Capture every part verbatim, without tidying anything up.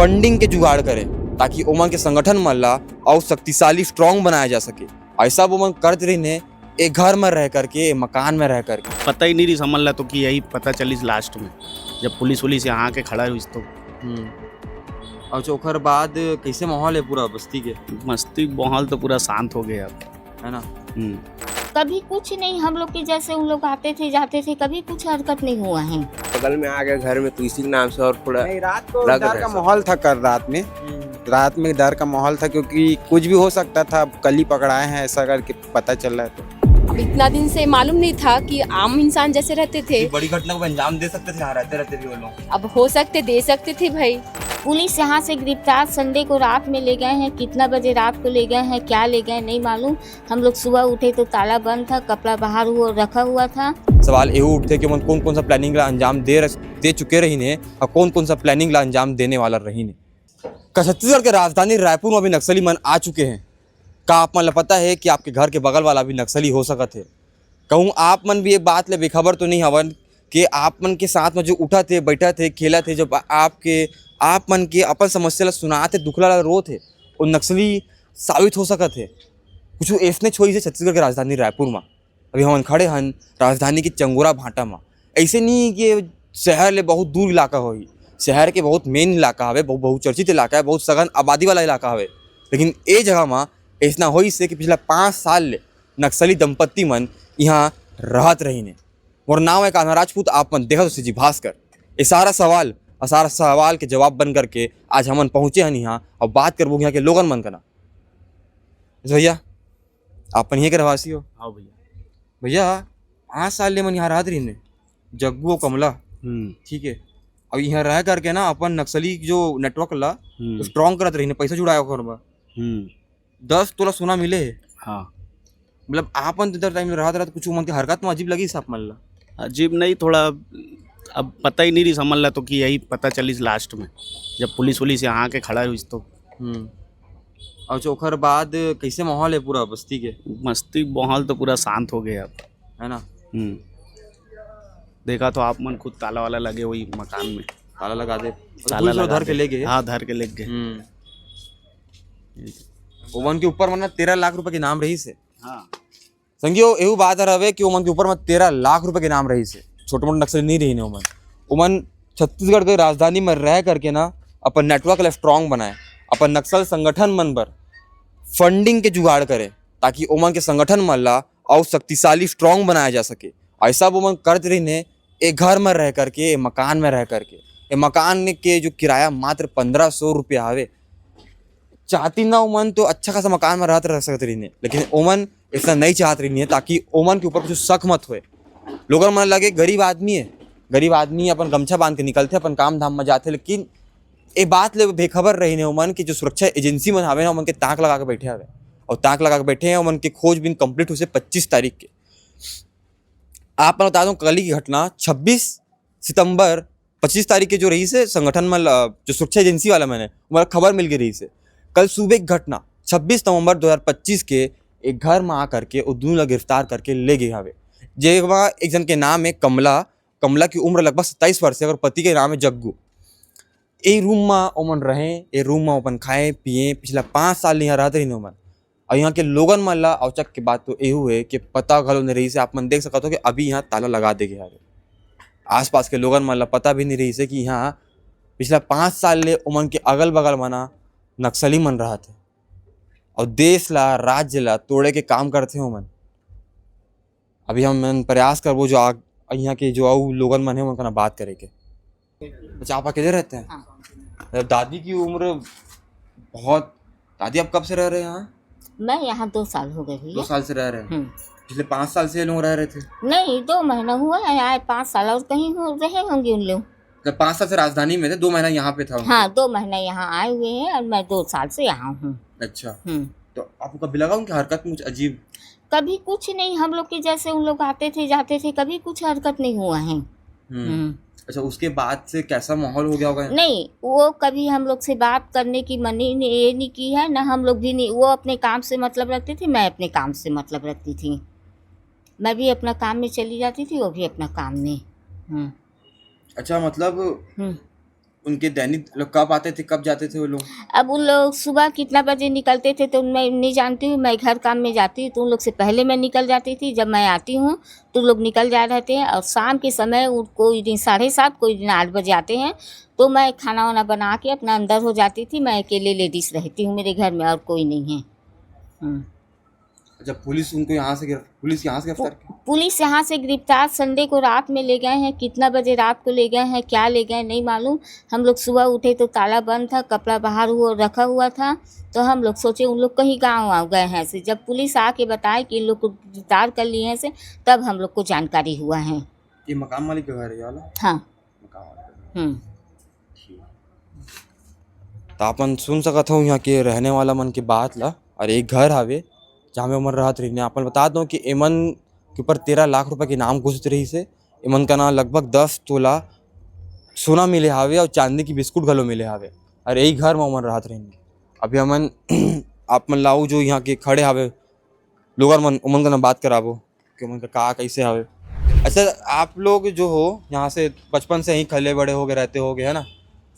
Funding के जुगाड़ करे, ताकि ओमन के संगठन मन ला अउ शक्तिशाली, स्ट्रॉन्ग बनाया जा सके। अउ सब ओमन करत रहिन हे, ए घर में रह करके, ए मकान में रह करके। पता ही नहीं रहिस हमन ला तो कि यही पता चलिस लास्ट में, जब पुलिस वुलिस यहाँ आके खड़ा हुई तो। हम्म। अउ ओकर बाद कैसे माहौल है पूरा बस्ती के? बस्ती माहौल तो पूरा शांत हो गया अब। है ना? हम्म। कभी कुछ नहीं, हम लोग के जैसे उन लोग आते थे, जाते थे, कभी कुछ हरकत नहीं हुआ है। बगल में आ गए घर में, तो इसी के नाम से और थोड़ा नहीं, रात को लग डर रहा का है सब। माहौल था कल रात में। हम्म। रात में डर का माहौल था, क्योंकि कुछ भी हो सकता था। अब कल ही पकड़ाए हैं, ऐसा करके पता चल रहा है तो। इतना दिन से मालूम नहीं था कि आम इंसान जैसे रहते थे। ये बड़ी घटना को अंजाम दे सकते थे यहाँ रहते रहते भी वो लोग। अब हो सकते, दे सकते थे भाई। पुलिस यहाँ से गिरफ्तार संडे को रात में ले गए हैं, कितना बजे रात को ले गए हैं, क्या ले गए नहीं मालूम। हम लोग सुबह उठे तो ताला बंद था, कपड़ा बाहर हुआ रखा हुआ था। सवाल एहू उठथे कि ओमन कौन कौन सा प्लानिंग ला अंजाम दे रह-, दे चुके रहिन हे अउ कौन कौन सा प्लानिंग ला अंजाम देने वाला रहिन हे। का छत्तीसगढ़ के राजधानी रायपुर में भी नक्सली मन आ चुके हैं? का आप मन ला पता है कि आपके घर के बगल वाला भी नक्सली हो सकत है? कहूँ आप मन भी ये बात ले बेखबर तो नहीं हवन कि आप मन के साथ में जो उठत हे, बैठत हे, खेलत हे, जब आपके, आप मन के अपन समस्या ला सुनात हे, दुखला ला रोत हे, वो नक्सली साबित हो सकत हे। कुछ ऐसने छोई से छत्तीसगढ़ के राजधानी रायपुर में। अभी हमन खड़े हन राजधानी के चंगोरा भाटा म। अइसे नहीं कि ये शहर ले बहुत दूर इलाका होही, शहर के बहुत मेन इलाका हवे, बहु-, बहुचर्चित इलाका है, बहुत सघन आबादी वाला इलाका हवे। लेकिन ए जगह म अइसना होइस हे कि पिछला पाँच साल ले नक्सली दंपत्ति मन इहाँ रहत रहिन हे। मोर नाम है कान्हा राजपूत, आप मन देखत हो सीजी भास्कर। ये सारा सवाल और सारा सवाल के जवाब बन करके आज हमन पहुँचे हन इहाँ और बात करबो इहाँ के लोगन मन कना। अच्छा भैया, आप मन इहें के रहवासी हो? हाँ भैया। भैया, पाँच साल ले मन यहाँ रहत रहिन हे, जग्गू और कमला, हम्म। ठीक है। अब यहाँ रह करके ना अपन नक्सली जो नेटवर्क ला, हम्म। स्ट्रॉन्ग करत रहिन हे, पैसा जुड़ाए ओकर बर। हम्म। दस तोला सोना मिले हे। हाँ। मतलब, आपन तो इधर टाइम रहत रहत कुछ मन के हरकत में अजीब लगिस आप मन ला? अजीब नहीं, थोड़ा अब पता ही नहीं रहिस हमन ला तो कि यही पता चलिस लास्ट में, जब पुलिस वुलिस यहाँ आके खड़ा हुई तो। हम्म। और ओकर बाद कैसे माहौल है पूरा बस्ती के? बस्ती माहौल तो पूरा शांत हो गया अब। है ना? हम्म। देखा तो आप मन खुद ताला वाला लगे वही मकान में। ताला लगा दे। ताला पुलिस वाला लगा धर के दे। ले गए। हाँ, धर के ले गए। हम्म। ओमन के ऊपर मन तेरह लाख रुपए के इनाम रहिस हे। हाँ। संगियो, एहू बात हर हवे कि ओमन के ऊपर म तेरह लाख रुपए के इनाम रहिस हे। छोटे मोटे नक्सली नहीं रहिन हे ओमन। ओमन छत्तीसगढ़ के राजधानी में रह करके ना अपन नेटवर्क ला स्ट्रॉन्ग बनाए, अपन नक्सल संगठन मन बर फंडिंग के जुगाड़ करे, ताकि ओमन के संगठन मन ला अउ शक्तिशाली, स्ट्रॉन्ग बनाया जा सके। अउ सब ओमन करत रहिन हे, ए घर में रह करके, ए मकान में रह करके। ए मकान के जो किराया मात्र पन्द्रह सौ रुपया हवे, चाहती ना ओमन तो अच्छा खासा मकान में रहत रह सकत रहिन हे, लेकिन ओमन ऐसा नहीं चाहत रहिन हे ताकि ओमन के ऊपर कुछ शक मत होए। लोगन मन लगे गरीब आदमी है, गरीब आदमी अपन गमछा बांध के निकलथे, अपन काम धाम में जाथे, लेकिन ए बात ले बेखबर रहिन हे ओमन कि जो सुरक्षा एजेंसी मन हवे ना, ओमन के ताक लगा के बैठे हवे, और ताक लगा के बैठे हैं, ओमन के खोजबीन कंप्लीट होइस हे पच्चीस तारीख के। आप मन बता दूं, कल की घटना छब्बीस सितंबर, पच्चीस तारीख के जो रहिस हे संगठन मन ल-, जो सुरक्षा एजेंसी वाला मन हे, ओमन ला खबर मिल गे रहिस हे। कल सुबह की घटना, छब्बीस नवंबर दो हज़ार पच्चीस के, एक घर में आ करके ओ दूनों ला गिरफ्तार करके ले गे हवे, जेमा एक जन के नाम है कमला। कमला की उम्र लगभग सत्ताईस वर्ष है और पति के नाम है जग्गू। ए रूम में ओमन रहे, ए रूम में अपन खाए पिए, पिछला पाँच साल यहाँ रहत रहिन ओमन। और यहाँ के लोगन मन ला अवचक के बात तो एहू है कि पता घलो नहीं रहिस हे। आप मन देख सकत हो कि अभी यहाँ ताला लगा दे गे हवे। आसपास के लोगन मन ला पता भी नहीं रहिस हे कि यहाँ पिछला पाँच साल ले ओमन के अगल बगल मना नक्सली मन रहत हे और देश ला, राज्य ला तोड़े के काम करथे ओमन। अभी हम मन प्रयास करबो जो आ, यहाँ के जो अउ लोगन मन हे ओमन कना बात करे के। अच्छा, आप अकेले रहते हैं? हाँ। दादी की उम्र बहुत, दादी आप कब से रह रहे हैं यहाँ? मैं यहाँ दो साल हो गए भैया। दो साल से रह रहे हैं। हम्म। पिछले पाँच साल से ये लोग रह रहे थे? नहीं, दो महीना हुआ है आए, पाँच साल और कहीं हो रहे होंगे उन लोग। मतलब पाँच साल से राजधानी में थे, दो महीना यहाँ पे था उनका? हाँ, दो महीना यहाँ आए हुए हैं और मैं दो साल से यहाँ हूँ। अच्छा। हम्म। तो आपको कभी लगा उनकी हरकत में कुछ अजीब? कभी कुछ नहीं, हम लोग के जैसे उन लोग आते थे, जाते थे, कभी कुछ हरकत नहीं हुआ है। हम्म। हम्म। अच्छा, उसके बाद से कैसा माहौल हो गया होगा? नहीं, वो कभी हम लोग से बात करने की मन ही नहीं, ये नहीं की है, ना हम लोग भी नहीं। वो अपने काम से मतलब रखती थी, मैं अपने काम से मतलब रखती थी। मैं भी अपना काम में चली जाती थी, वो भी अपना काम में। हम्म। अच्छा, मतलब हम्म। उनके दैनिक, मतलब, कब आते थे, कब जाते थे वो लोग? अब उन लोग सुबह कितना बजे निकलते थे तो मैं नहीं जानती हूँ, मैं घर काम में जाती हूँ तो उन लोग से पहले मैं निकल जाती थी। जब मैं आती हूँ तो लोग निकल जा रहते हैं, और शाम के समय उन कोई दिन साढ़े सात, कोई दिन आठ बजे आते हैं। तो मैं खाना वाना बना के अपना अंदर हो जाती थी। मैं अकेले लेडीज रहती हूँ मेरे घर में, और कोई नहीं है। हम्म। अच्छा, पुलिस उनको यहाँ से गिरफ-, पुलिस यहाँ से गिरफ्तार की? पुलिस यहाँ से गिरफ्तार, संडे को रात में ले गए हैं। कितना बजे रात को ले गए हैं, क्या ले गए, नहीं मालूम। हम लोग सुबह उठे तो ताला बंद था, कपड़ा बाहर हुआ, रखा हुआ था। तो हम लोग सोचे उन लोग कहीं गाँव आ गए हैं से। जब पुलिस आके बताए कि इन लोग को गिरफ्तार कर लिए हैं से, तब हम लोग को जानकारी हुआ है। ये मकान मालिक का घर है, ये वाला? हाँ। मकान मालिक का घर। हम्म। ठीक। तो आपन सुन सकत हो यहाँ के रहने वाला मन के बात ला। और एक घर हवे, जहाँ में ओमन रहत रहिन। आपन बता दो कि एमन के ऊपर तेरह लाख रुपए के इनाम घोषित रहिस हे। एमन का ना लगभग दस तोला सोना मिले हावे और चांदी की बिस्कुट घलो मिले हावे। और यही घर में ओमन रहत रहिन। अभी हमन आप मन लाऊ जो यहाँ के खड़े हावे लोगन मन, ओमन का ना बात कराबो कि ओमन का का कैसे हावे। अच्छा, आप लोग जो हो यहाँ से बचपन से यहीं खले बड़े हो गए, रहते हो गए, है ना?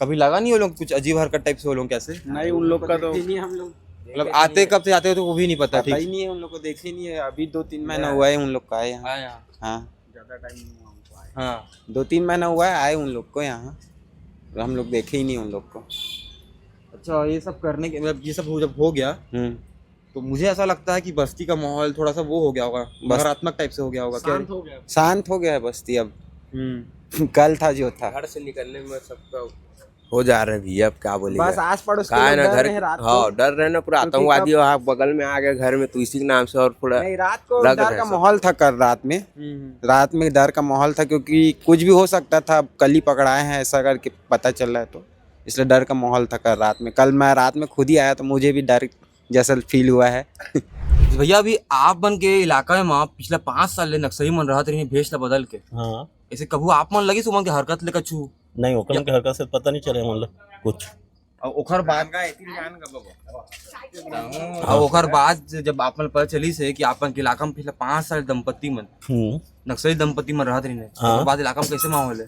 कभी लगा नहीं वो लोग कुछ अजीब हरकत टाइप से, वो लोग कैसे? नहीं, उन लोग का तो देखे नहीं हम लोग। मतलब, देखे आते नहीं है। कब से आते हो तो वो भी नहीं पता, पता ठीक? ही नहीं है उन लोग को, देखे ही नहीं है। अभी दो तीन महीना मैं हुआ है उन लोग का आए यहाँ। आया। हाँ। ज़्यादा टाइम नहीं हुआ उनको आए। हाँ। दो तीन महीना हुआ है आए उन लोग को यहाँ, तो हम लोग देखे ही नहीं उन लोग को। अच्छा, ये सब करने के, मतलब, ये सब हो, जब हो गया, हम्म। तो मुझे ऐसा लगता है कि बस्ती का माहौल थोड़ा सा वो हो गया होगा, बस। नकारात्मक टाइप से हो गया होगा। क्या शांत हो गया। शांत हो गया है बस्ती अब। हम्म। कल था जो था। घर से निकलने में सबका हो जा रहा है भैया, अब क्या बोलेगा? बस आस पड़ोस के का है लोग ना, डर घर रहे हैं रात हाँ, को। डर रहे ना, पूरा क्योंकि आतंकवादी कब वहाँ बगल में आ गए घर में, तो इसी के नाम से और थोड़ा नहीं, रात को लग डर रहा है का सब। माहौल था कल रात में। हम्म। रात में डर का माहौल था, क्योंकि कुछ भी हो सकता था। अब कल ही पकड़ाए हैं, ऐसा करके पता चल रहा है, तो इसलिए डर का माहौल था कल रात में। कल मैं रात में खुद ही आया, तो मुझे भी डर जैसा फील हुआ है। भैया, अभी आप मन के इलाका में पिछला पाँच साल ले नक्सली मन रहत रहिन भेष ला बदल के। हाँ। ऐसे कभू आप मन लगिस ओमन के हरकत ले कछु? नहीं, ओकर या के हरकत से पता नहीं चले हमन ला कुछ। और ओकर बाद और ओकर बाद जब आप मन पता चलिस हे कि आप मन के इलाका में पिछला पाँच साल दंपत्ति मन, हम्म। नक्सली दंपत्ति मन रहत रहिन हे, हाँ। ओकर बाद इलाका में कैसे माहौल है?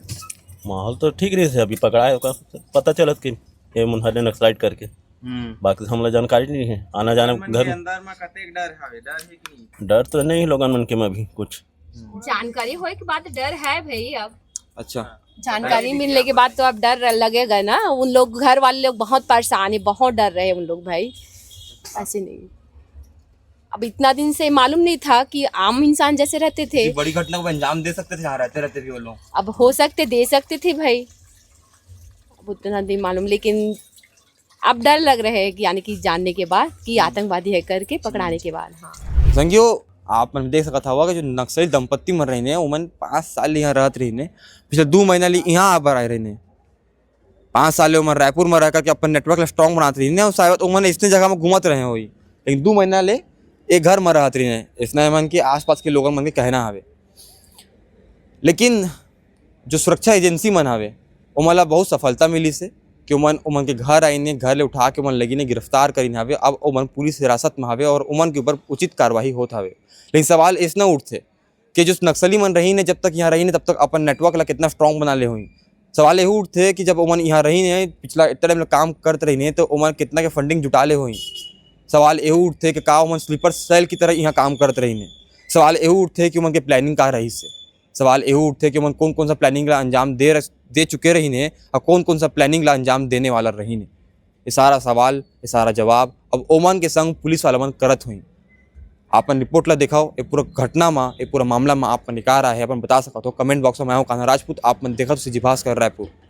माहौल तो ठीक रहिस हे, अभी पकड़ा है ओकर पता चलत कि ये मन हरे नक्सलाइट करके। हम्म। बाकी हमला जानकारी नहीं है, आना जाना मन घर के अंदर में कतेक डर हवे, डर है कि नहीं? डर तो नहीं लोगन मन के में अभी कुछ। जानकारी होए के बाद डर है भाई। अब अच्छा। जानकारी मिलने के बाद तो अब डर लगेगा ना। उन लोग, घर वाले लोग बहुत परेशान है, बहुत डर रहे उन लोग भाई। ऐसे नहीं, अब इतना दिन से मालूम नहीं था कि आम इंसान जैसे रहते थे। ये बड़ी घटना को अंजाम दे सकते थे यहाँ रहते रहते भी वो लोग। अब हो सकते, दे सकते थे भाई, अब उतना दिन मालूम, लेकिन अब डर लग रहे हैं कि, यानी कि जानने के बाद कि हम्म। आतंकवादी है करके पकड़ाने के बाद। हाँ। संगियो, आप मन देख सकत हवा कि जो नक्सली दंपत्ति मन रहिन हे, ओमन पाँच साल ले यहाँ रहत रहिन हे, पिछले दू महीना ले यहाँ आए बर आए रहिन हे। पाँच साल ले ओमन रायपुर में रह करके अपन नेटवर्क ला स्ट्रॉन्ग बनात रहिन हे, और शायद ओमन इसने जगह में घूमत रहे होई, लेकिन दू महीना ले एक घर में रहत रहिन हे, इसना एमन के आसपास के लोगन मन के कहना हवे। लेकिन जो सुरक्षा एजेंसी मन हवे, ओमन ला बहुत सफलता मिलिस हे कि ओमन, ओमन के घर आइन हे, घर ले उठा के ओमन लगिन हे, गिरफ्तार करिन हवे। अब ओमन पुलिस हिरासत में हवे और ओमन के ऊपर उचित कार्रवाई होत हवे। लेकिन सवाल इसना उठथे कि जो नक्सली मन रहिन हे, जब तक यहाँ रहिन हे, तब तक अपन नेटवर्क ला कितना स्ट्रॉन्ग बना ले होई। सवाल एहू उठथे कि जब ओमन यहाँ रहिन हे, पिछला इतना टाइम ले काम करत रहिन हे, तो ओमन कितना के फंडिंग जुटा ले होई। सवाल एहू उठथे कि का ओमन स्लीपर सेल की तरह यहाँ काम करत रहिन हे। सवाल एहू उठथे कि ओमन के प्लानिंग का रहिस हे। सवाल एहू उठथे कि ओमन कौन-कौन सा प्लानिंग ला अंजाम दे रस-, दे चुके रहिन हे और कौन-कौन सा प्लानिंग ला अंजाम देने वाला रहिन हे। ये सारा सवाल, ये सारा जवाब अब ओमन के संग पुलिस वाला मन करत होई। आपन रिपोर्ट ला देखाओ, ये पूरा घटना मा, ये पूरा मामला मा आपन निकार आए हे, आपन बता सकत हो। कमेंट बॉक्स में मैं हूँ कान्हा राजपूत, आप मन देखत हो CG भास्कर रायपुर।